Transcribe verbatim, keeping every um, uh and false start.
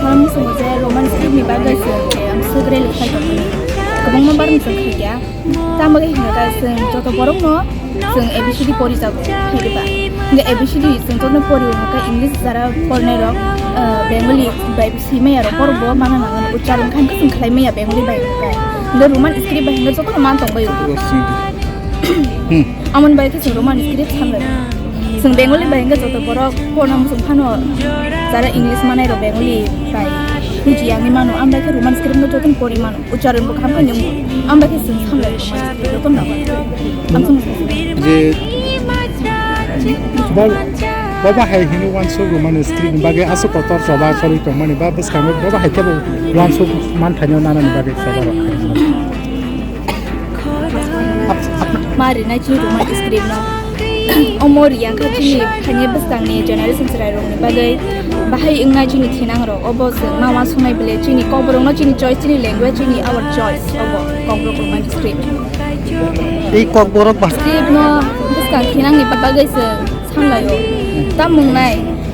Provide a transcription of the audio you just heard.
Ang muchungo je Roman script ni bagwi chwng ang swk rally khai tongmani. Kwbangma barni chwng khaikha. Tamo khe hwnkha chwng joto borokno chwng A B C D porijago khaikha. Hwnkhe A B C D chwng jotono pori hwnkha English jara pornai rok, ah, Bengali bai swi maya rok borok bo mana nangani uchcharon khan khe chwng khlai maya Bengali bai hwnkha. Hwnkhe Roman script bai hwnkhe jotono man tongbaio. Hmm. Amoni bai khe chwng Roman script sanlai. Chwng Bengali bai hwnkhe joto borok porna muchung phano jara English manai rok Bengali bai buji yangwi mano, ambai khe Roman script no jotono pori mano, uchcharon bo kaham khe nung, ambai khe chwng sanlai Roman script jotono. Ang chwng Je bo, bo bahai hino uansuk Roman script ni bagwi aswk kotor choba choli tongmani ba bwskango bo bahai khe bo uansuk manthaino nanani bagwi choba rok. Ma rinai chini Roman script no. Omo riyang kha chini thani bwskangni generation chwrairokni bagwi bahai wngnai chini thinang rok. Obo chwng ma uansuknai bele chini kokborokno chini choice, chini language, chini our choice. Obo kokborok Roman script. Tei kokborok ba- Script no bwskang thinangni bagwi chwng sanlaio. Tamung nai.